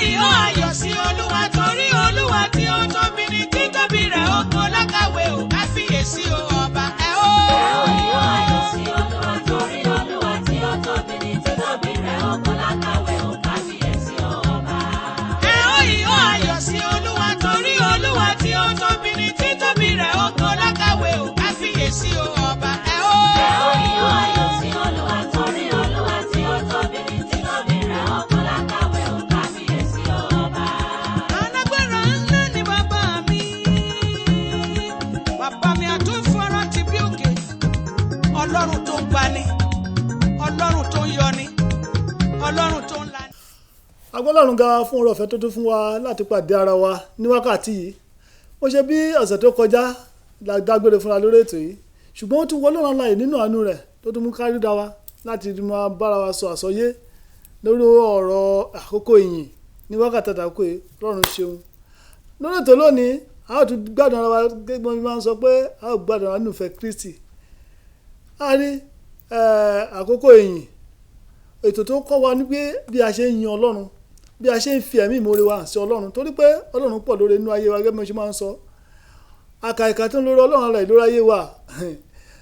Ìhó ayọ̀ sí Olúwa, torí Olúwa tí ó tóbi ní títóbi rẹ̀ ó kò lákàwé ò káfíyèsí o ọba ẹ ó. Ẹ ó ìhó ayọ̀ sí Olúwa, torí Olúwa tí ó tóbi ní títóbi rẹ̀ ó kò lákàwé ò kábíyèsí o ọba. Ẹ ó ìhó ayọ̀ sí Olúwa, torí Olúwa tí ó tóbi ní títóbi rẹ̀ ó kò lákàwé ò káfíyèsí o ọba ẹ ó. Ẹ ó ìhó ayọ̀ sí Olúwa, torí Olúwa tí ó tóbi ní títóbi rẹ̀ ó kò lákàwé ò kábíyèsí o ọba. Alágbára ńlá ni bàbá mi. Bàbá mi àtúnfọ́ra ti bí òkè. Ọlọ́run tó ń gbani, Ọlọ́run tó ń yọni, Ọlọ́run tó ń lani. Agbọ́lọ́run ga fún oore ọ̀fẹ́ tó tún fún wa láti pàdé ara wa ní wákàtí yìí. Ó ṣe bí ọ̀sẹ̀ tó kọjá la dágbére fúnra lórí ètò yìí, ṣùgbọ́n ó tún wọ Ọlọ́run láàyè nínú àánú rẹ̀ tó tún mú kárí dá wa láti máa bára wa sọ àsọyé lórí ọ̀rọ̀ àkókò ìyìn ní wákàtí àtàkùn yìí. Ọlọ́run ṣeun. Lórí ètò lónìí, a ó tún gbádùn ara wa gẹ́gẹ́ bí wọ́n máa ń sọ pé a ó gbádùn ara nínú ìfẹ́ Kristi. A rí àkókò ìyìn, ètò tó kọ́ wa ní pé bí a ṣe ń yin Ọlọ́run, bí a ṣe ń fi ẹ̀mí ìmoore wa hàn sí Ọlọ́run, torí pé Ọlọ́run pọ̀ lóore inú ayé wa gẹ́gẹ́ bí mo ṣe máa ń sọ. Àkàìkà tó ń lórí Ọlọ́run rẹ̀ lórí ayé wa,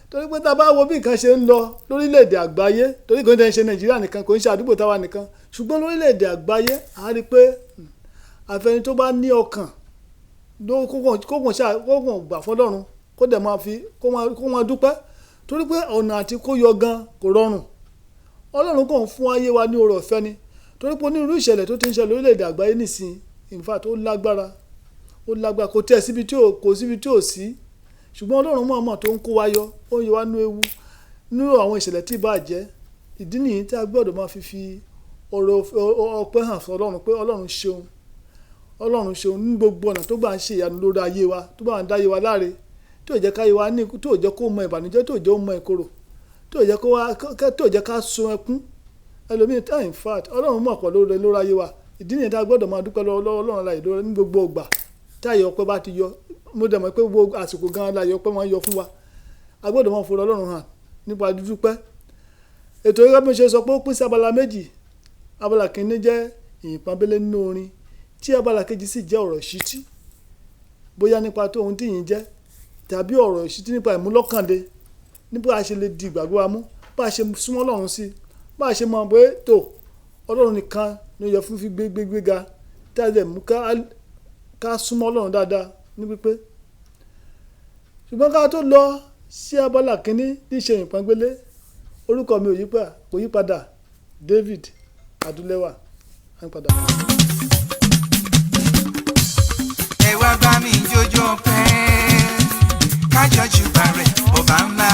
torí pé tá a bá wo bí nǹkan ṣe ń lọ lórílẹ̀‐èdè àgbáyé, torí kò ń ṣe Nàìjíríà nìkan, kò ń ṣe àdúgbò táwa nìkan, ṣùgbọ́n lórílẹ̀‐èdè àgbáyé a rí i pé àfẹni tó bá ní ọkàn kó kàn gbà fọ́lọ́run, kó dẹ̀ máa fi kó máa dúpẹ́, torí pé ọ̀nà àti kó yọ gan kò rọrùn. Ọlọ́run kàn fún ayé wa ní oore ọ̀fẹ́ ni, torí pé onírúurú ìṣẹ̀lẹ̀ tó ti ń ṣẹlẹ̀ lórílẹ̀‐èdè àgbáyé nísìnyí, in fact, ó lágbára, ó lágbára, kò tẹ̀ síbi tí ò kò síbi tí ò sí. Ṣùgbọ́n Ọlọ́run mọ̀ọ́mọ̀ tó ń kó wa yọ, ó ń yọ wá nú ewu nínú àwọn ìṣẹ̀lẹ̀ tí ì bá jẹ́. Ìdí nìyí tí a gbọ́dọ̀ máa fi ọ̀rọ̀ ọpẹ́ hàn fún Ọlọ́run pé Ọlọ́run ṣeun, Ọlọ́run ṣeun ní gbogbo ọ̀nà tó gbà ń ṣe ìyanu lórí ayé wa, tó bá ń dá ayé wa láre, tí ò jẹ́ ká ayé wa ní, tí ò jẹ́ kó mọ ìbànújẹ́, tí ò jẹ́ ó mọ ìkorò, tí ò jẹ́ kó wá, tí ò jẹ́ ká sun ẹkún ẹlòmíì tá. In fact, Ọlọ́run mọ̀ pọ̀ lórí lórí ayé wa. Ìdí nìyẹn tí a gbọ́dọ̀ máa dúpẹ́ lọ́wọ́ Ọlọ́run láyè lórí ní gbogbo ìgbà tí àyè ọpẹ́ bá ti yọ. Mo dẹ̀ mọ̀ pé gbogbo àsìkò gan láyè ọpẹ́ máa ń yọ fún wa. A gbọ́dọ̀ máa fọ̀rọ̀ Ọlọ́run hàn nípa dúdúpẹ́. Ètò yìí, bí mo ṣe sọ pé ó pín sí abala méjì. Abala kìíní jẹ́ ìyìn pọ́nbélé nínú orin, tí abala kejì sì jẹ́ ọ̀rọ̀ ìṣítí, bóyá nípa tó ohun tí ìyìn jẹ́ tàbí ọ̀rọ̀ ìṣítí nípa ìmúlọ́kànle, nípa a ṣe lè di ìgbàgbọ́ wa mú, bá a ṣe súnmọ́ Ọlọ́run sí, bá a ṣe mọ̀ pé tó Ọlọ́run nìkan ló yẹ fún fi gbé gbé gbéga, tí a lè mú ká súnmọ́ Ọlọ́run dáadáa ní pípé. Ṣùgbọ́n ká tó lọ sí abala kìíní tí í ṣe ìyìn pọ́nbélé, orúkọ mi ò yí padà, kò yí padà, David Adúlẹ́wà, à ń padà. Ẹ wá bá mi jójó pẹ́, kájọ jùbà rẹ̀ ọba ńlá,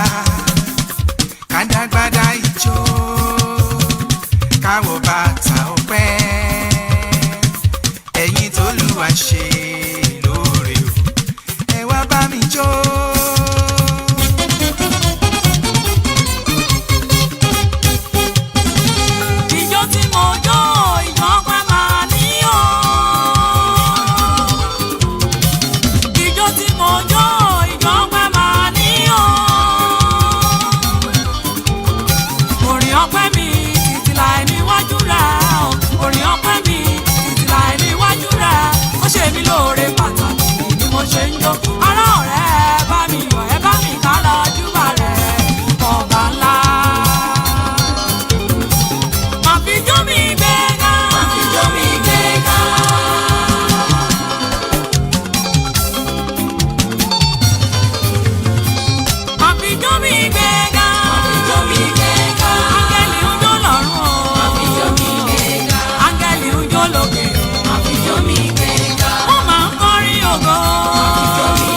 kàdágbádá ìjó, káwọ bàtà ọpẹ́. Ẹ̀yin t'Olúwa ṣe lóore o, ẹ wá bá mi jó. Ijó tí mo jó, ìjó ọpẹ́ máa ní o. Ijó tí mo jó, ìjó ọpẹ́ máa ní o. Orin ọpẹ́ mi títí láì níwájú rẹ̀ o. Orin ọpẹ́ mi títí láì níwájú rẹ̀. Ó ṣe mí lóore pàtàkì ni mo ṣe ń jó. Ará, ọ̀rẹ́, ẹ bá mi yọ̀, ẹ bá mi ká lọ júbà rẹ̀, ọba ńlá. Màfijó mi gbéga. Màfijó mi gbéga. Màfijó mi gbéga. Màfijó mi gbéga. Áńgẹ́lì ń jó lọ́run o. Màfijó mi gbéga. Áńgẹ́lì ń jó lókè o. Màfijó mi gbéga. Wọ́n máa ń kọrin ògo. Màfijó mi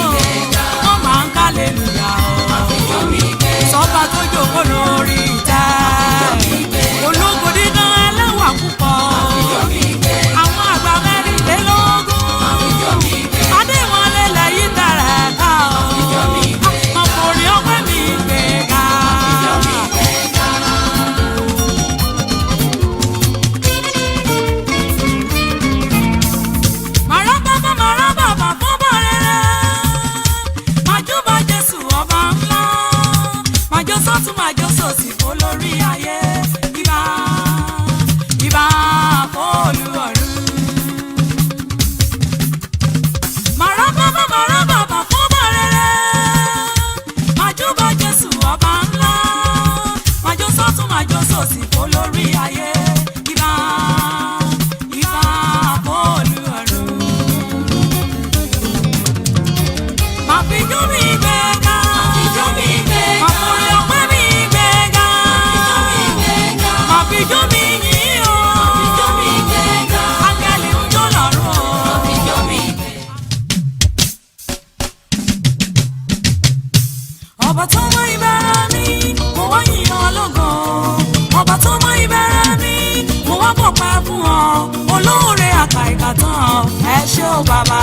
Olóore àkàìkà tán, ẹ ṣé o bàbá.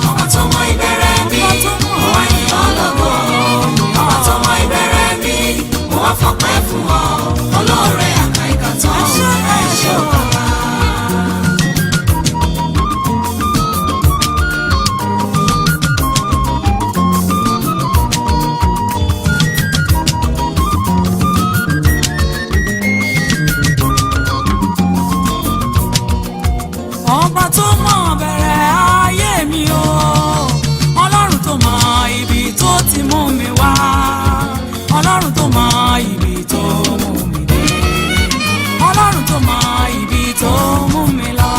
Ọba tó mọ ìbẹ̀rẹ̀ mi, mo wá yìn ọ́ lógo. Ọba tó mọ ìbẹ̀rẹ̀ mi, mo wá fọpẹ́ fún ọ. Olóore àkàìkà tán, ẹ ṣé o bàbá. Ọba tó mọ bẹ̀rẹ̀ ayé mi o, ọlọ́run tó mọ ibi tó ti mú mi wá, ọlọ́run tó mọ ibi tó mú mi dé, ọlọ́run tó mọ ibi tó mú mi lọ.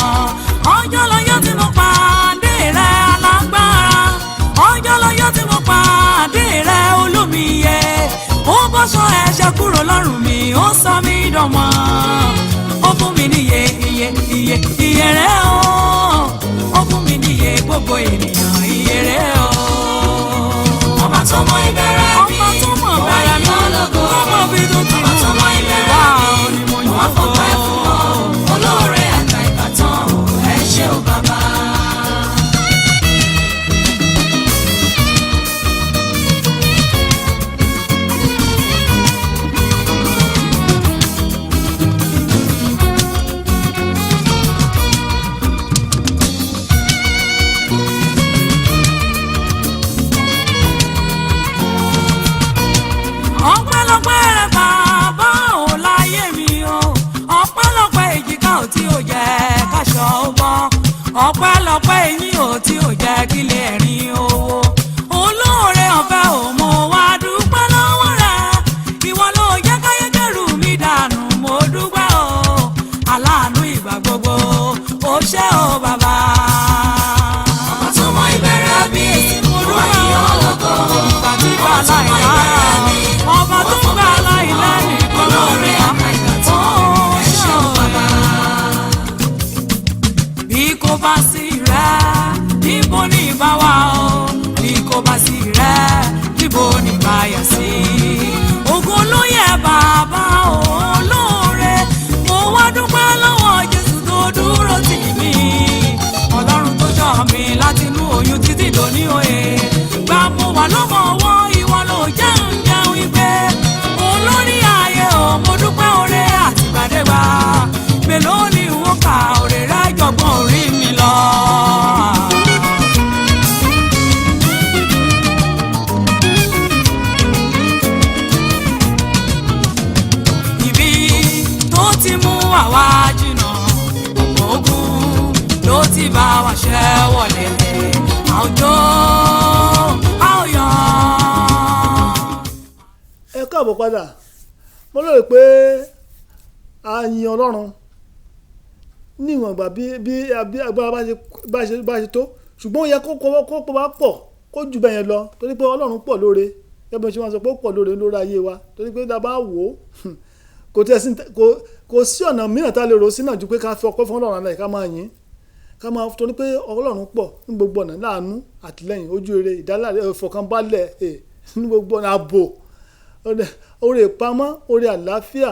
Ọjọ́ lọ́jọ́ tí mo pàdé rẹ alágbára, ọjọ́ lọ́jọ́ tí mo pàdé rẹ olómiye, ó bọ́ṣọ ẹ̀ṣẹ̀ kúrò lọ́rùn mi, ó sọ mí dọ̀mọ́, ó fún mi níye iye iye iye rẹ o, ó fún mi níye gbogbo ènìyàn iye rẹ o. Ọba tó mọ ìbẹ̀rẹ̀ mi, Ọba tó mọ̀ mo wá bẹ̀rẹ̀ yìn mi, ọ́ lógo. tó mọ̀ bí tó ti Ọba mú tó mọ mi ìbẹ̀rẹ̀ wá, mi, ó ní mo mo wá yàn fọpẹ́ fún ọ. Olóore àkàìkà tán, ẹ ṣé o bàbá. Ọpẹ́lọpẹ́ rẹ bàbá ò láyé mi o, ọpẹ́lọpẹ́ èjìká ò tí ò jẹ́ káṣọ ó bọ́, ọpẹ́lọpẹ́ eyín ò tí ò jẹ́ kílé ẹ̀rín owó. Olóore ọ̀fẹ́ ò mo wá dúpẹ́ lọ́wọ́ rẹ, ìwọ ló jẹ́ káyé kẹrù mi dànù, mo dúpẹ́ o, aláàánú ìgbà gbogbo, o ṣé o bàbá. Ọba tó mọ ìbẹ̀rẹ̀ mi, mo wá yìn ọ́ lógo. Ìgbà tí Ọba tó mọ ìbẹ̀rẹ̀ mi, ọba tó gbà láìlẹ́nìkan Olóore àkàìkà tán, ẹ ṣé o bàbá. Bí kò bá sí rẹ, níbo ni ìbá wà o? Bí kò bá sí rẹ, níbo ni ìbá yà sí? Ògo ló yẹ bàbá olóore, mo wá dúpẹ́ lọ́wọ́ Jésù tó dúró tì mí. Ọlọ́run tó ṣọ́ mi látinú oyún títí dòní òye. Gbà mo wà lọ́mọ ọwọ́, ìwọ ló jẹun jẹun ìgbé. Olórí ayé o, mo dúpẹ́ oore àtìgbàdégbà. Mélòó ni n ó kà oore rẹ jọ̀gbọ́n orí mi lọ. Ibi tó ti mú àwa jìnnà, ọ̀pọ̀ ogun ló ti bá wa ṣẹ́ wọlé. A ó jó, a ó yọ̀. Ẹ káàbọ̀ padà. Mo lérò pé a yin Ọlọ́run ní ìwọ̀n ìgbà bí agbára bá ṣe tó, ṣùgbọ́n ó yẹ kó bá pọ̀ kó jù bẹ́ẹ̀ yẹn lọ, torí pé Ọlọ́run pọ̀ lóore. Gẹ́gẹ́ bí wọ́n ṣe máa sọ pé ó pọ̀ lóore lórí ayé wa, torí pé tá a bá wò ó, kò tẹ̀ sí kò sí ọ̀nà mìíràn tá a lè rò sí náà ju pé ká fi ọpẹ́ fún Ọlọ́run alẹ́, ká máa yìn, ká máa, torí pé Ọlọ́run pọ̀ ní gbogbo ọ̀nà, láàánú, àtìlẹ́yìn, ojú rere, ìdálárẹ̀, ìfọ̀kànbalẹ̀, ní gbogbo ọ̀nà, ààbò, oore ìpamọ́, oore àlàáfíà.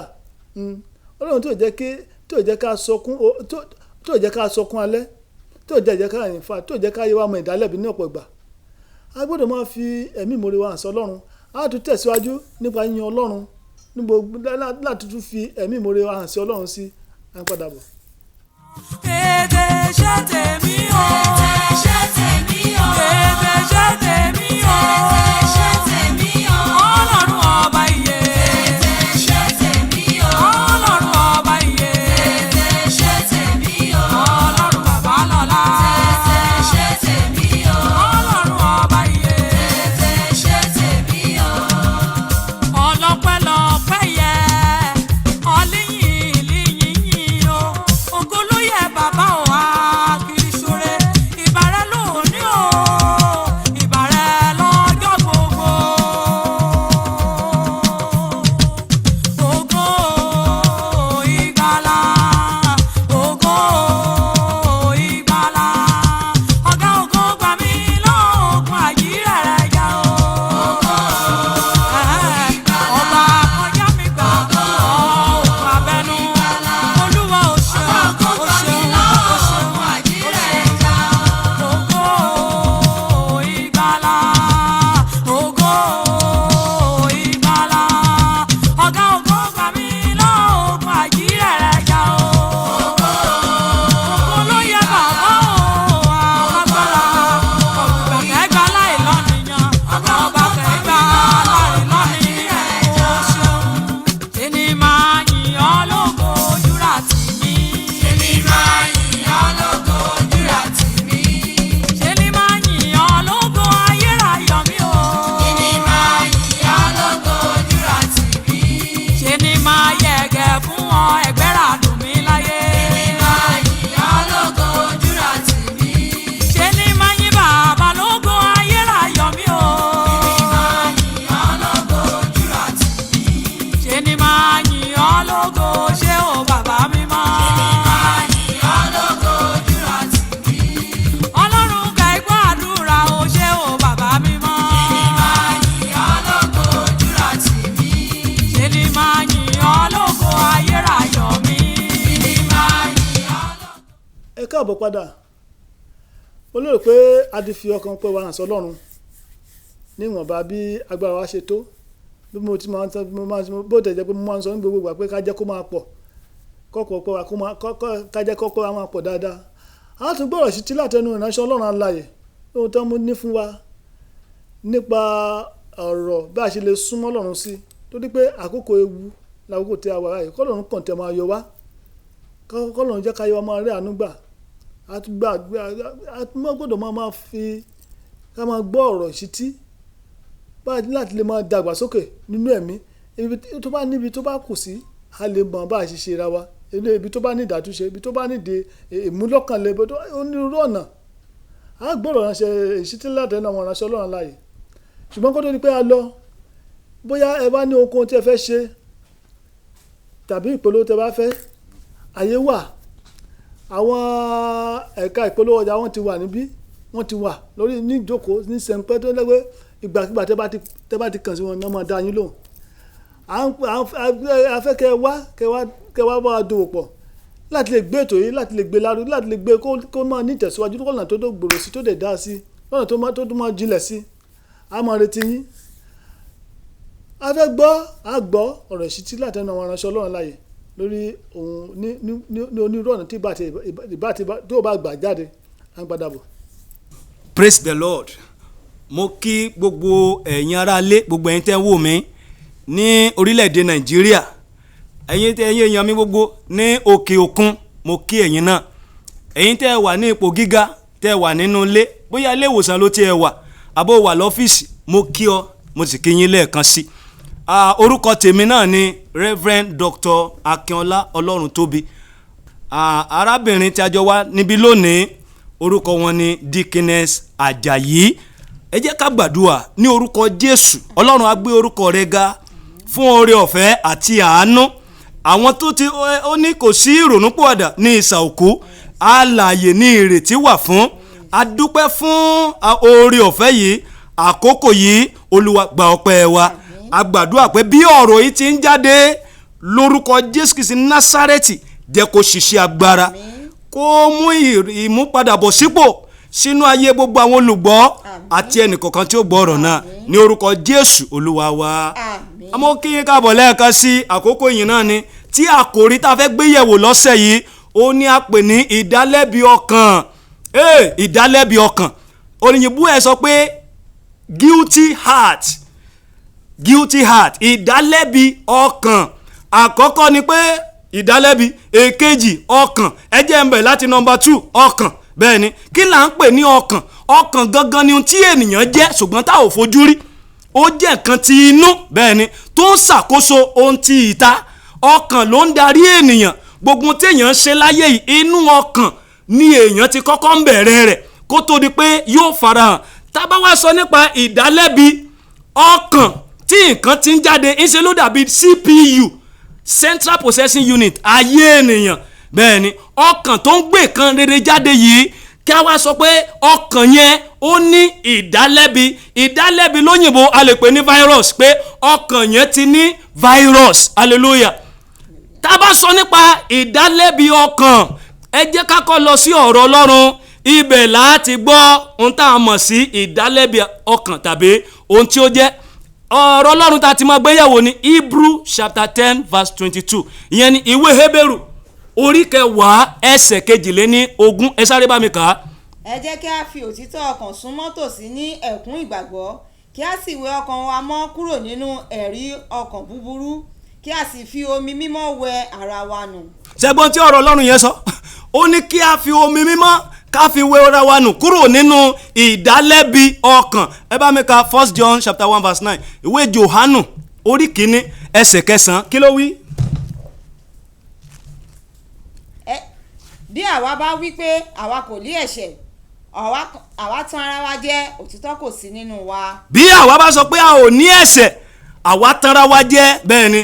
Ọlọ́run tí ò jẹ́ ká sọkún alẹ́, tí ò jẹ́ ká yìn fa, tí ò jẹ́ ká yé wa mọ ìdálẹ́bi ní ọ̀pọ̀ ìgbà. A gbọ́dọ̀ máa fi ẹ̀mí ìmoore wa hàn sí Ọlọ́run. A tún tẹ̀síwájú nípa yíyan Ọlọ́run ní gbogbo láti tún fi ẹ̀mí ìmoore wa hàn sí Ọlọ́run sí. À ń padà bọ̀. Tètè ṣe tèmi o. Tètè ṣe tèmi o. Tètè ṣe tèmi o. Tètè ṣe tèmi o. Ọlọ́run ọba ìyè. Tètè ṣe tèmi o. Ọlọ́run ọba ìyè. Tètè ṣe tèmi o. Ọlọ́run bàbá lọ́lá. Tètè ṣe tèmi o. Ọlọ́run ọba ìyè. Tètè ṣe tèmi o. Ọlọ́pẹ́ lọ́pẹ́ yẹ, ọlíyìn líyìn yìn o. Ẹ káàbọ̀ padà. Mo lérò pé a ti fi ọkàn pé wa hàn sọ́lọ́run níwọ̀nba bí agbára wa ṣe tó. Bí mo ti máa ń sọ, mo máa ń sọ, bó tẹ̀ jẹ́ pé mo máa ń sọ ní gbogbo ìgbà pé ká jẹ́ kó máa pọ̀, kọ́kọ́ pé wa kó máa kọ́kọ́ ká jẹ́ kọ́kọ́ wa máa pọ̀ dáadáa. A tún gbọ́rọ̀ sí tí látẹnu ìránṣẹ́ Ọlọ́run alààyè ohun tó ń mú ní fún wa nípa ọ̀rọ̀ bí a ṣe lè súnmọ́ Ọlọ́run sí, torí pé àkókò ewu làkókò tí a wà báyìí. Kọ́lọ́run kàn tẹ̀ máa yọ wá, kọ́lọ́run jẹ́ ká yọ wá máa rí àánú gbà. A tún gbà, a tún máa gbọ́dọ̀ máa fi ká máa gbọ́ ọ̀rọ̀ ìṣítí bá láti lè máa dàgbàsókè nínú ẹ̀mí. Ibi tó bá níbi tó bá kù sí, a lè mọ̀ bá a ṣe ṣe ra wa. Ibi tó bá ní ìdàtúnṣe, ibi tó bá ní ìdè ìmúlọ́kànlé, ibi tó onírúurú ọ̀nà. A gbọ́dọ̀ ránṣẹ́ ìṣítí látẹnu àwọn ìránṣẹ́ Ọlọ́run alààyè. Ṣùgbọ́n kó tó di pé a lọ, bóyá ẹ bá ní ohunkóhun tí ẹ fẹ́ ṣe tàbí ìpolówó tí ẹ bá fẹ́, àyè wà. Àwọn ẹ̀ka ìpolówó ọjà wọn ti wà níbí, wọ́n ti wà lórí ní ìjókòó ní sẹ̀ńpẹ́ tó lẹ́gbẹ́. Ìgbàkigbà tẹ́ bá ti kàn sí wọn, ní wọ́n máa dá yín lóhùn. A fẹ́ kẹ́ wá, kẹ́ wá bá wa dòwò pọ̀ láti lè gbé ètò yìí, láti lè gbé lárugẹ, láti lè gbé kó máa ní ìtẹ̀síwájú, lọ́nà tó gbòòrò sí, tó dẹ̀ dá sí, lọ́nà tó tó máa jinlẹ̀ sí. A máa retí yín. A fẹ́ gbọ́, a gbọ́ ọ̀rọ̀ ìṣítí látẹnu àwọn ìránṣẹ́ Ọlọ́run alààyè lórí ohun ní onírúurú ọ̀nà tí ìbá ti tó bá gbà jáde, à ń padà bọ̀. Praise the Lord. Mo kí gbogbo ẹ̀yin aráalé, gbogbo ẹ̀yin tẹ́ ń wò mí ní orílẹ̀-èdè Nàìjíríà, ẹ̀yin tẹ́ ẹ̀yin èèyàn mi gbogbo ní òkè òkun, mo kí ẹ̀yin náà. Ẹ̀yin tẹ́ wà ní ipò gíga, tẹ́ wà nínú ilé, bóyá ilé ìwòsàn ló ti ẹ wà, àbó wà lọ́fíìsì, mo kí ọ, mo sì kí yín lẹ́ẹ̀kan sí. Orúkọ tèmi náà ni Reverend Dr. Akínọlá Ọlọ́runtóbi. Arábìnrin tí a jọ wá níbí lónìí, orúkọ wọn ni Dickiness Ajayi. Ẹ jẹ́ ká gbàdúrà ní orúkọ Jésù. Ọlọ́run á gbé orúkọ rẹ ga fún oore ọ̀fẹ́ àti àánú. Àwọn tó ti ó ní kò sí ìrònúpìwàdà ní ìsà òkú, alààyè ní ìrètí wà fún. A dúpẹ́ fún oore ọ̀fẹ́ yìí, àkókò yìí. Olúwa, gba ọpẹ́ wa. A gbàdúrà pé bí ọ̀rọ̀ yìí ti ń jáde lórúkọ Jésù Kristi Násárẹ́tì, jẹ́ kó ṣiṣẹ́ agbára, kó mú ìmúpadàbọ̀sípò sínú ayé gbogbo àwọn olùgbọ́ àti ẹnìkọ̀ọ̀kan tí ó gbọ́ ọ̀rọ̀ náà ní orúkọ Jésù Olúwa wa. Àmọ́ kí yín káàbọ̀ lẹ́ẹ̀kan sí àkókò yìí náà ni tí àkòrí tá a fẹ́ gbé yẹ̀wò lọ́sẹ̀ yìí, ó ní a pè ní ìdálẹ́bi ọkàn. Ìdálẹ́bi ọkàn, òyìnbó ẹ̀ sọ pé guilty heart, guilty heart, ìdálẹ́bi ọkàn. Àkọ́kọ́ ni pé ìdálẹ́bi, èkejì ọkàn. Ẹ jẹ́ ń bẹ̀ láti nọmba 2, ọkàn. Bẹ́ẹ̀ ni, kí là ń pè ní ọkàn? Ọkàn gangan ni ohun tí ènìyàn jẹ́ ṣùgbọ́n tá ò fojú rí. Ó jẹ́ nǹkan ti inú, bẹ́ẹ̀ ni, tó ń ṣàkóso ohun ti ìta. Ọkàn ló ń darí ènìyàn. Gbogbo ohun tí èèyàn ń ṣe láyé yìí, inú ọkàn ni èèyàn ti kọ́kọ́ ń bẹ̀rẹ̀ rẹ̀ kó tó di pé yóò farahàn. Tá bá wá sọ nípa ìdálẹ́bi ọkàn tí nǹkan ti ń jáde, ńṣe ló dàbí CPU, Central Processing Unit ayé ènìyàn. Bẹ́ẹ̀ ni, ọkàn tó ń gbé nǹkan rere jáde yìí, kí a wá sọ pé ọkàn yẹn ó ní ìdálẹ́bi. Ìdálẹ́bi lóyìnbó a lè pè ní virus, pé ọkàn yẹn ti ní virus. Hallelujah. Tá a bá sọ nípa ìdálẹ́bi ọkàn, ẹ jẹ́ ká kọ́ lọ sí ọ̀rọ̀ Ọlọ́run. Ibẹ̀ láti gbọ́ ohun tá a mọ̀ sí ìdálẹ́bi ọkàn tàbí ohun tí ó jẹ́. Ọ̀rọ̀ Ọlọ́run tá a ti máa gbéyẹ̀wò ní Hebrew chapter 10 verse 22, ìyẹn ni ìwé Hébérù orí 10 ẹsẹ̀ 22. Ẹ sáré bá mi kà á. Ẹ jẹ́ kí a fi òtítọ́ ọkàn súnmọ́ tòsí ní ẹ̀kún ìgbàgbọ́, kí a sì wẹ ọkàn wa mọ́ kúrò nínú ẹ̀rí ọkàn búburú, kí a sì fi omi mímọ́ wẹ ara wa nù. Ṣẹ́gbọ́n tí ọ̀rọ̀ Ọlọ́run yẹn sọ, ó ní kí a fi omi mímọ́ ká fi wẹ ara wa nù kúrò nínú ìdálẹ́bi ọkàn. Ẹ bá mi ka First John chapter 1 verse 9, ìwé Jòhánù orí 1 ẹsẹ̀ 9, kí ló wí? Bí àwa bá wí pé àwa kò ní ẹ̀ṣẹ̀, àwa tàn ara wa jẹ, òtítọ́ kò sí nínú wa. Bí àwa bá sọ pé a ò ní ẹ̀ṣẹ̀, àwa tanra wa jẹ. Bẹ́ẹ̀ ni,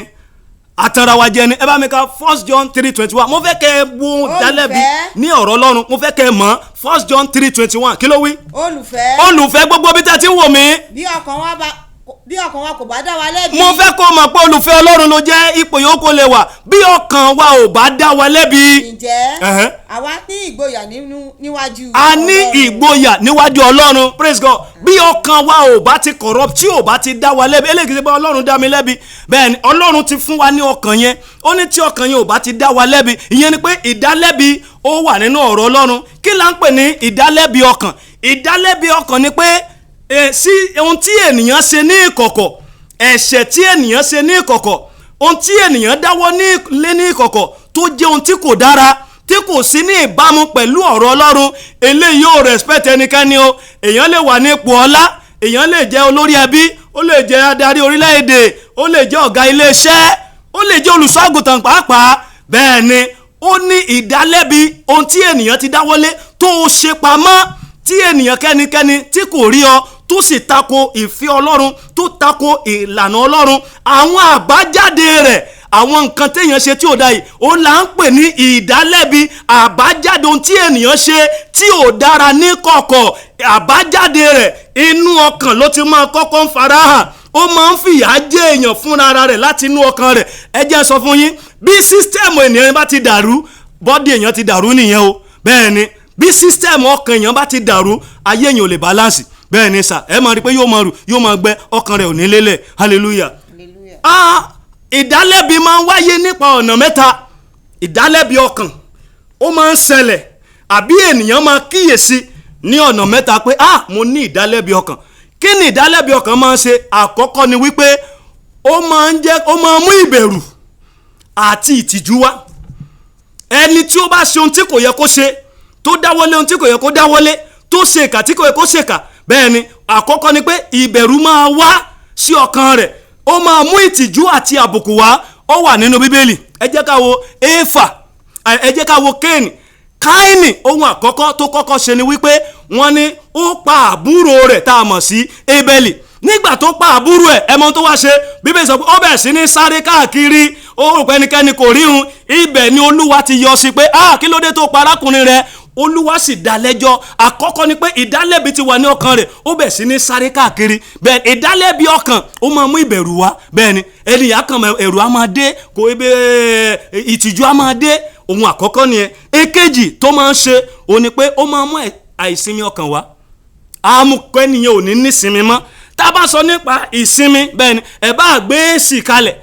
àtanra wa jẹ ni. Ẹ bá mi ka First John 3:21. Mo fẹ́ kẹ́ ẹ wo dálẹ́bi ní ọ̀rọ̀ Ọlọ́run, mo fẹ́ kẹ́ ẹ mọ̀. First John 3:21, kí ló wí? Olùfẹ́. Olùfẹ́, gbogbo bí tẹ́ ti ń wò mí. Bí ọkàn wa bá Bí ọkàn wa kò bá dá wa lẹ́bi. Mo fẹ́ kó mọ̀ pé olùfẹ́ Ọlọ́run ló jẹ́, ipò yòókù kó lè wà, bí ọkàn wa ò bá dá wa lẹ́bi. Ǹjẹ́ Ẹ̀hẹ́. àwa ní ìgboyà níwájú A ní Ọlọ́run. ìgboyà níwájú Ọlọ́run. Praise God. Bí ọkàn wa ò bá ti corrupt, tí ò bá ti dá wa lẹ́bi, eléyìí kì í ṣe pé Ọlọ́run dá mi lẹ́bi. Bẹ́ẹ̀ ni, Ọlọ́run ti fún wa ní ọkàn yẹn. Ó ní tí ọkàn yẹn ò bá ti dá wa lẹ́bi, ìyẹn ni pé ìdálẹ́bi ó wà nínú ọ̀rọ̀ Ọlọ́run. Kí là ń pè ní ìdálẹ́bi ọkàn? Ìdálẹ́bi ọkàn ni pé sí ohun tí ènìyàn ṣe ní ìkọ̀kọ̀, ẹ̀ṣẹ̀ tí ènìyàn ṣe ní ìkọ̀kọ̀, ohun tí ènìyàn dáwọ́ lé ní ìkọ̀kọ̀ tó jẹ́ ohun tí kò dára, tí kò sí ní ìbámu pẹ̀lú ọ̀rọ̀ Ọlọ́run. Eléyìí ò respect ẹnikẹ́ni o. Èèyàn lè wà ní ipò ọlá, èèyàn lè jẹ́ olórí ẹbí, ó lè jẹ́ adarí orílẹ̀-èdè, ó lè jẹ́ ọ̀gá iléeṣẹ́, ó lè jẹ́ olùṣọ́àgùtàn pàápàá. Bẹ́ẹ̀ ni, ó ní ìdálẹ́bi ohun tí ènìyàn ti dáwọ́lé tó o ṣe pamọ́, tí ènìyàn kẹ́nikẹ́ni tí kò rí ọ, tó sì tako ìfẹ́ Ọlọ́run, tó tako ìlànà Ọlọ́run, àwọn àbájáde rẹ̀, àwọn nǹkan téèyàn ṣe tí ò da yìí, ó là ń pè ní ìdálẹ́bi. Àbájáde ohun tí ènìyàn ṣe tí ò dára ní kọ̀kọ̀, àbájáde rẹ̀ inú ọkàn ló ti máa kọ́kọ́ ń farahàn. Ó máa ń fìyà jẹ èèyàn fúnra ara rẹ̀ láti inú ọkàn rẹ̀. Ẹ jẹ́ n sọ fún yín, bí system ènìyàn bá ti dàrú, body èèyàn ti dàrú nìyẹn o. Bẹ́ẹ̀ ni, bí system ọkàn èèyàn bá ti dàrú, ayé èèyàn ò lè balance. Bẹ́ẹ̀ ni sà, ẹ máa rí i pé yóò máa rù, yóò máa gbẹ, ọkàn rẹ̀ ò ní lélẹ̀. Hallelujah. Hallelujah. Ah, ìdálẹ́bi máa ń wáyé nípa ọ̀nà mẹ́ta. Ìdálẹ́bi ọkàn ó máa ń ṣẹlẹ̀, àbí ènìyàn máa kíyèsí ní ọ̀nà mẹ́ta pé, ah, mo ní ìdálẹ́bi ọkàn. Kí ni ìdálẹ́bi ọkàn máa ń ṣe? Àkọ́kọ́ ni wípé ó máa ń jẹ́, ó máa ń mú ìbẹ̀rù àti ìtìjú wá. Ẹni tí ó bá ṣe ohun tí kò yẹ kó ṣe, tó dáwọ́lé ohun tí kò yẹ kó dáwọ́lé, tó ṣe ìkà tí kò yẹ kó ṣe ìkà, bẹ́ẹ̀ ni, àkọ́kọ́ ni pé ìbẹ̀rù máa wá sí ọkàn rẹ̀, ó máa mú ìtìjú àti àbùkù wá. Ó wà nínú Bíbélì. Ẹ jẹ́ ká wo Éfà, ẹ jẹ́ ká wo Kéènì. Káínì, ohun àkọ́kọ́ tó kọ́kọ́ ṣe ni wípé wọ́n ní ó pa àbúrò rẹ̀ tá a mọ̀ sí Ébẹ́lì. Nígbà tó pa àbúrò ẹ̀, ẹ mọ ohun tó wá ṣe. Bíbélì sọ pé ó bẹ̀rẹ̀ sí ní sáré káàkiri, ó rò pé ẹnikẹ́ni kò rí òun. Ibẹ̀ ni Olúwa ti yọ sí pé, ah, kí ló dé tó pa arákùnrin rẹ̀? Olúwa sì dá lẹ́jọ́. Àkọ́kọ́ ni pé ìdálẹ́bi ti wà ní ọkàn rẹ̀, ó bẹ̀rẹ̀ sí ní sáré káàkiri. Bẹ́ẹ̀, ìdálẹ́bi ọkàn ó máa mú ìbẹ̀rù wá. Bẹ́ẹ̀ ni, ènìyàn kan ẹ̀rù á máa dé, kò ebe ìtìjú á máa dé. Ohun àkọ́kọ́ nìyẹn. Èkejì tó máa ń ṣe òun ni pé ó máa mú àìsinmi ọkàn wá. Àmukọ ènìyàn ò ní nísinmi mọ́. Tá a bá sọ nípa ìsinmi, bẹ́ẹ̀ ni, ẹ bá gbé èsì kalẹ̀,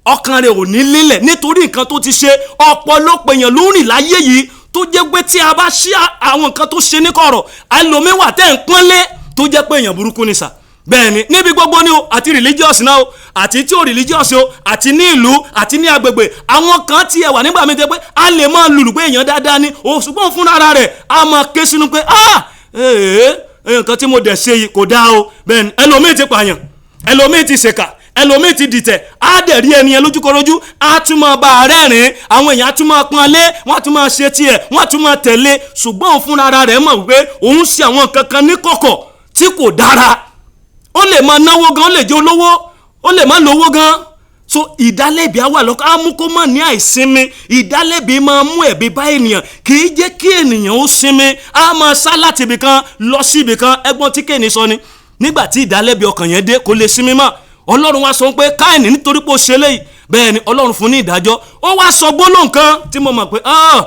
ọkàn rẹ̀ ò ní lélẹ̀ nítorí nǹkan tó ti ṣe. Ọ̀pọ̀lọpọ̀ èèyàn ló rìn láyé yìí tó jẹ́ pé tí a bá ṣí àwọn nǹkan tó ṣe ní kọ̀rọ̀, ẹlòmíwà tẹ́ ń pọ́nlé tó jẹ́ pé èèyàn burúkú ni sà. Bẹ́ẹ̀ ni, níbi gbogbo ni o, àti religious náà o, àti tí ò religious o, àti ní ìlú, àti ní agbègbè. Àwọn kan ti ẹ̀ wà nígbà mi tẹ́ pé a lè máa lùlù pé èèyàn dáadáa ni o, ṣùgbọ́n fúnra ara rẹ̀ a máa ké sínú pé, ah, ee, nǹkan tí mo dẹ̀ ṣe yìí kò dáa o. Bẹ́ẹ̀ ni, ẹlòmíì ti pààyàn, ẹlòmíì ti ṣèkà, ẹlòmíì ti dìtẹ̀, á dẹ̀ rí ẹni yẹn lójúkorojú, á tún máa bá a rẹ́rìn-ín, àwọn èèyàn á tún máa pọ́n lé, wọ́n á tún máa ṣe tiẹ̀, wọ́n á tún máa tẹ̀lé. Ṣùgbọ́n òun fúnra ara rẹ̀ mọ̀ wípé òun ṣe àwọn nǹkan kan ní kọ̀kọ̀ tí kò dára. Ó lè máa náwó gan, ó lè jẹ́ olówó, ó lè má lówó gan. So ìdálẹ́bi á wà lọ́kàn, á mú kó má ní àìsinmi. Ìdálẹ́bi máa mú ẹ̀bi bá ènìyàn, kì í jẹ́ kí ènìyàn ó sinmi, á máa sá láti ibìkan lọ sí ibìkan. Ẹgbọ́n tí Kéènì sọ ni nígbà tí ìdálẹ́bi ọkàn yẹn dé, kò lè sinmi mọ́. Ọlọ́run wá sọ pé, Káìní, nítorí pé ó ṣe léyìí, bẹ́ẹ̀ ni, Ọlọ́run fún ní ìdájọ́. Ó wá sọ gbólóhùn kan tí mo mọ̀ pé, ah,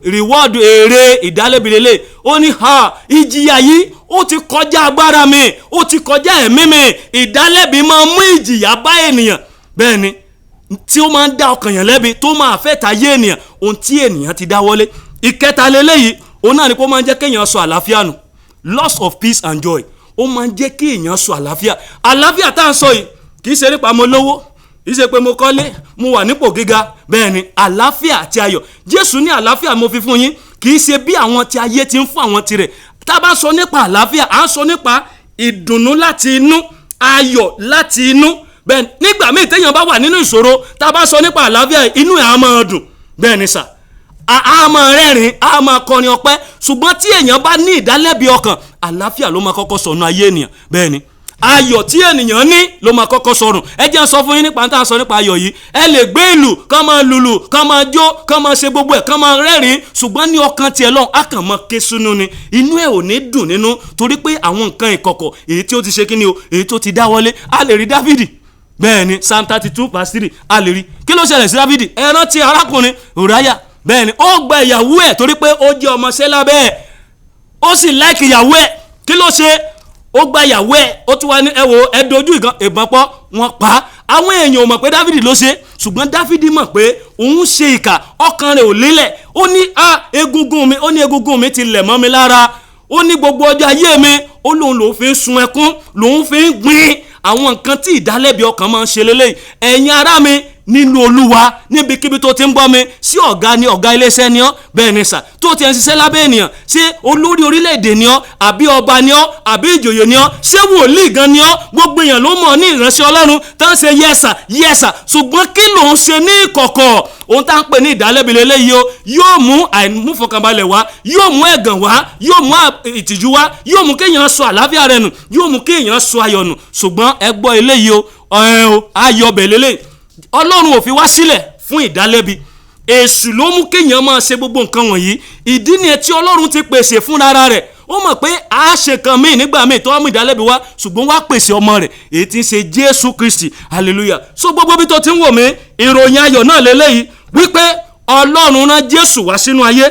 reward, èrè ìdálẹ́bi lélẹ̀. Ó ní, ha, ìjìyà yìí ó ti kọjá agbára mi, ó ti kọjá ẹ̀mí mi. Ìdálẹ́bi máa mú ìjìyà bá ènìyàn. Bẹ́ẹ̀ ni, tí ó máa ń dá ọkàn yẹn lẹ́bi, tó máa fẹ́ ta yé ènìyàn, ohun tí ènìyàn ti dáwọ́lé. Ìkẹta lélẹ́yìí, òun náà ni kó máa ń jẹ́ kéèyàn sọ àlàáfíà nù, loss of peace and joy. Ó máa ń jẹ́ kí èèyàn sọ àlàáfíà. Àlàáfíà tá à ń sọ yìí kì í ṣe nípa mo lówó, kì í ṣe pé mo kọ́lé, mo wà nípò gíga. Bẹ́ẹ̀ ni, àlàáfíà àti ayọ̀. Jésù ní, "Àlàáfíà mo fi fún yín, kì í ṣe bí àwọn tí ayé ti ń fún àwọn tirẹ̀." Tá a bá sọ nípa àlàáfíà, à ń sọ nípa ìdùnnú láti inú, ayọ̀ láti inú. Bẹ́ẹ̀ ni, nígbà míì téèyàn bá wà nínú ìṣòro, tá a bá sọ nípa àlàáfíà, inú ẹ̀ á máa dùn. Bẹ́ẹ̀ ni sà, a máa rẹ́rìn, a máa kọrin ọpẹ́. Ṣùgbọ́n tí èèyàn bá ní ìdálẹ́bi ọkàn, àlàáfíà ló máa kọ́kọ́ sọnù ayé ènìyàn. Bẹ́ẹ̀ ni, Ayọ̀ tí ènìyàn ní ló máa kọ́kọ́ sọnù. Ẹ jẹ́ n sọ fún yín nípa tá a sọ nípa ayọ̀ yìí. Ẹ lè gbé ìlú kán máa lùlù, kán máa jó, kán máa ṣe gbogbo ẹ̀, kán máa rẹ́rìn-ín, ṣùgbọ́n ní ọkàn tiẹ̀ lọ́hùn á kàn máa ké sínú ni, inú ẹ̀ ò ní dùn nínú, torí pé àwọn nǹkan ìkọ̀kọ̀ èyí tí ó ti ṣe kíni o, èyí tó ti dáwọ́lé. A lè rí Dáfídì, bẹ́ẹ̀ ni, Psalm 32 verse 3, a lè rí. Kí ló ṣẹlẹ̀ sí Dáfídì? Ẹ rántí arákùnrin Ùráyà. Bẹ́ẹ̀ ni, ó gba ìyàwó ẹ̀ torí pé ó jẹ́ ọmọọṣẹ́ lábẹ́ ẹ̀, ó sì like ìyàwó ẹ̀. Kí ló ṣe? Ó gba ìyàwó ẹ̀, ó tún wá ní, ẹ wo, ẹ dojú ìbọn pọ́ wọn pa á. Àwọn èèyàn ò mọ̀ pé Dáfídì ló ṣe, ṣùgbọ́n Dáfídì mọ̀ pé òun ṣe ìkà, ọkàn rẹ̀ ò lélẹ̀. Ó ní a egungun mi, ó ní egungun mi ti lẹ̀ mọ́ mi lára. Ó ní gbogbo ọjọ́ ayé mi, ó lóun lòun fi ń sun ẹkún, lòun fi ń gbin. Àwọn nǹkan tí ìdálẹ́bi ọkàn máa ń ṣe lélẹ́yìí. Ẹ̀yin ará mi nínú Olúwa, níbikíbi tó ti ń gbọ́ mi, sí ọ̀gá ni, ọ̀gá iléeṣẹ́ ni ọ́, bẹ́ẹ̀ ni sà, tó ti ń ṣiṣẹ́ lábẹ́ ènìyàn, ṣé olórí orílẹ̀-èdè ni ọ́, àbí ọba ni ọ́, àbí ìjòyè ni ọ́, ṣé wòlíì gan ni ọ́? Gbogbo èèyàn ló mọ̀ ní ìránṣẹ́ Ọlọ́run tó ń ṣe yes sir, yes sir, ṣùgbọ́n kí ló ń ṣe ní ìkọ̀kọ̀? Ohun tá à ń pè ní ìdálẹ́bi lélẹ́yìí o. Yóò mú àìmúfọkànbalẹ̀ wá, yóò mú ẹ̀gàn wá, yóò mú ìtìjú wá, yóò mú kéèyàn sọ àlàáfíà rẹ̀ nù, yóò mú kéèyàn sọ ayọ̀ nù. Ṣùgbọ́n ẹ gbọ́ eléyìí o, ẹ o, ayọ̀ bẹ̀ lélẹ́yìí. Ọlọ́run ò fi wá sílẹ̀ fún ìdálẹ́bi. Èṣù ló mú kéèyàn máa ṣe gbogbo nǹkan wọ̀nyí. Ìdí nìyẹn tí Ọlọ́run ti pèsè fúnra rẹ̀. Ó mọ̀ pé a ṣe kan míì nígbà míì tó wá mú ìdálẹ́bi wá, ṣùgbọ́n wá pèsè ọmọ rẹ̀, èyí tí ń ṣe Jésù Kristi. Hallelujah. So gbogbo bí tó ti ń wò mí, ìròyìn ayọ̀ náà lélẹ́yìí wípé Ọlọ́run rán Jésù wá sínú ayé.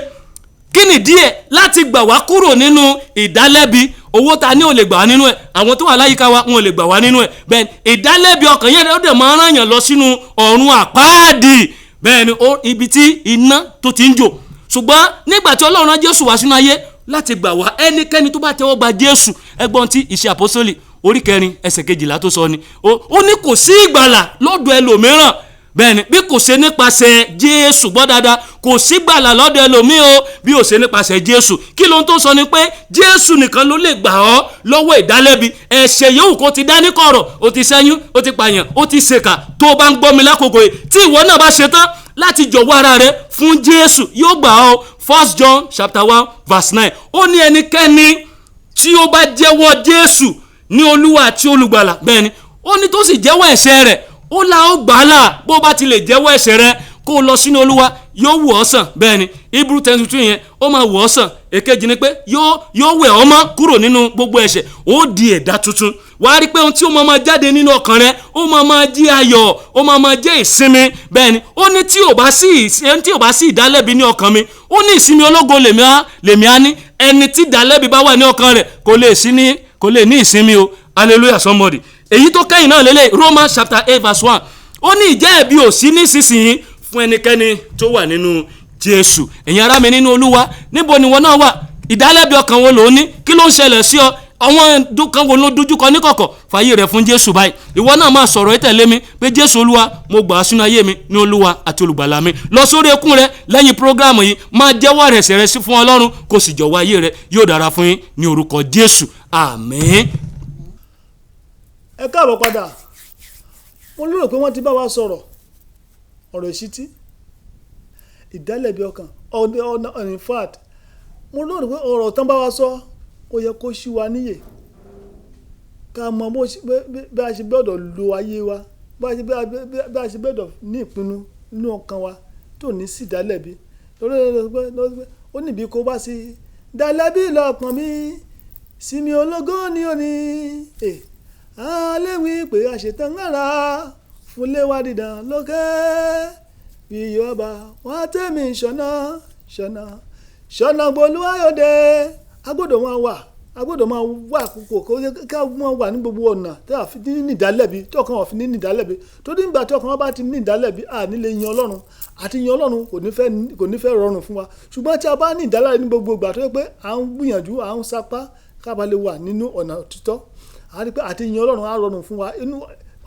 Kí ni díẹ̀? Láti gbà wá kúrò nínú ìdálẹ́bi. Owó ta ní ò lè gbà wá nínú ẹ̀, àwọn tó wà láyìíká wa wọn ò lè gbà wá nínú ẹ̀. Bẹ́ẹ̀ ìdálẹ́bi ọkàn yẹn, ó dẹ̀ máa rán yàn lọ sínú ọ̀run àpáàdì. Bẹ́ẹ̀ ni, ó ibi tí iná tó ti ń jò. Ṣùgbọ́n nígbà tí Ọlọ́run rán Jésù wá sínú ayé láti gbà wá, ẹnikẹ́ni tó bá tẹ́wọ́ gba Jésù, ẹgbọ́n tí Ìṣe Àpọ́sítélì orí 4 ẹsẹ̀ 12 tó sọ ni, ó ní kò sí ìgbàlà lọ́dọ̀ ẹlòmíràn, bẹ́ẹ̀ ni, bí kò ṣe nípasẹ̀ Jésù. Gbọ́ dáadáa, kò sí gbàlà lọ́dọ̀ ẹlòmíì o, bí ò ṣe nípasẹ̀ Jésù. Kí ló ń tó sọ ni pé Jésù nìkan ló lè gbà ọ́ lọ́wọ́ ìdálẹ́bi. Ẹ̀ṣẹ̀ yòówù kó ti dá ní kọ̀rọ̀, ó ti ṣẹ́yún, ó ti pààyàn, ó ti ṣèkà, tó o bá ń gbọ́ mi lákòókò yìí, tí ìwọ náà bá ṣe tán láti jọ̀wọ́ ara rẹ fún Jésù, yóò gbà ọ́. First John chapter 1 verse 9, ó ní ẹnikẹ́ni tí ó bá jẹ́wọ́ Jésù ní Olúwa àti Olùgbàlà, bẹ́ẹ̀ ni, ó ní tó sì jẹ́wọ́ ẹ̀ṣẹ̀ rẹ̀, ó la ó gbà á là. Bó bá ti lè jẹ́wọ́ ẹ̀ṣẹ̀ rẹ, kó o lọ sínú Olúwa, yóò wò ọ́ sàn. Bẹ́ẹ̀ ni, Hebrew 10:2 yẹn, ó máa wò ọ́ sàn. Èkejì ni pé yóò wẹ̀ ọ́ mọ́ kúrò nínú gbogbo ẹ̀ṣẹ̀, ó di ẹ̀dá tuntun. Wàá rí pé ohun tí ó máa máa jáde nínú ọkàn rẹ, ó máa máa jẹ́ ayọ̀, ó máa máa jẹ́ ìsinmi. Bẹ́ẹ̀ ni, ó ní tí ò bá sí ìdálẹ́bi ní ọkàn mi, ó ní ìsinmi ológo lèmi á ní. Ẹni tí ìdálẹ́bi bá wà ní ọkàn rẹ̀, kò lè ní ìsinmi o. Hallelujah, somebody. Èyí tó kẹ́yìn náà lélẹ̀, Romans chapter 8 verse 1, ó ní ìjẹ́ ẹ̀bi ò sí nísinsìnyí fún ẹnikẹ́ni tó wà nínú Jésù. Ẹ̀yin ará mi nínú Olúwa, níbo ni wọn náà wà? Ìdálẹ́bi ọkàn wo ló ní? Kí ló ń ṣẹlẹ̀ sí ọ? Àwọn kan wo ló dojúkọ níkọ̀kọ̀? Fàyè rẹ̀ fún Jésù báyìí. Ìwọ náà máa sọ̀rọ̀ tẹ̀lé mi pé, "Jésù Olúwa, mo gbà á sínú ayé mi ní Olúwa àti Olùgbàlà mi." Lọ sórí ekún rẹ lẹ́yìn program yìí, máa jẹ́wọ́ rẹ̀ ẹ̀ṣẹ̀ rẹ sí fún Ọlọ́run, kó sì jọ̀wọ́ ayé rẹ. Yóò dára fún yín ní orúkọ Jésù. Àmín. Ẹ káàbọ̀ padà. Mo lérò pé wọ́n ti bá wa sọ̀rọ̀ ọ̀rọ̀ ìṣítí, ìdálẹ́bi ọkàn, ọ̀nà. In fact, mo lérò pé ọ̀rọ̀ tán bá wa sọ, ó yẹ kó ṣí wa níyè, ká mọ bí a ṣe gbọ́dọ̀ lo ayé wa, bí a ṣe gbọ́dọ̀ ní ìpinnu nínú ọkàn wa tó ní sí ìdálẹ́bi. Lórí ó níbi kó bá sí ìdálẹ́bi lọ́kàn mi, sinmi ológo ni ó ní aléwì pé àṣetán ara fúnlé wa dídàn lókè bí ọba wá tẹ̀mí ṣọ̀nà ṣọ̀nà ṣọ̀nà gbolúwayọ̀dẹ. A gbọ́dọ̀ máa wà, a gbọ́dọ̀ máa wà àkókò ká máa wà ní gbogbo ọ̀nà tí a fi ní ìdálẹ́bi, tí ọkàn wa fi ní ìdálẹ́bi, torí nígbà tí ọkàn wa bá ti ní ìdálẹ́bi, a ní lè yin Ọlọ́run, àti yin Ọlọ́run kò ní fẹ́ rọrùn fún wa. Ṣùgbọ́n tí a bá ní ìdálẹ́bi ní gbogbo ìgbà, tó yẹ pé à ń gbìyànjú, à ń sapá ká bá lè wà nínú ọ̀nà títọ́, a rí pé àti yin Ọlọ́run á rọrùn fún wa. Inú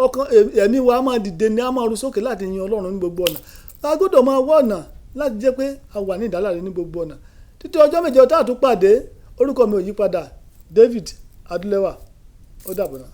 ọkàn, ẹ̀mí wa á máa dìde ní, á máa ru sókè láti yin Ọlọ́run ní gbogbo ọ̀nà. A gbọ́dọ̀ máa wá ọ̀nà láti jẹ́ pé a wà ní ìdálẹ́bi ní gbogbo ọ̀nà. Títí ọjọ́ méje tá a tún pàdé, orúkọ mi ò yí padà, David Adúlẹ́wà. Ó dàbọ̀ náà.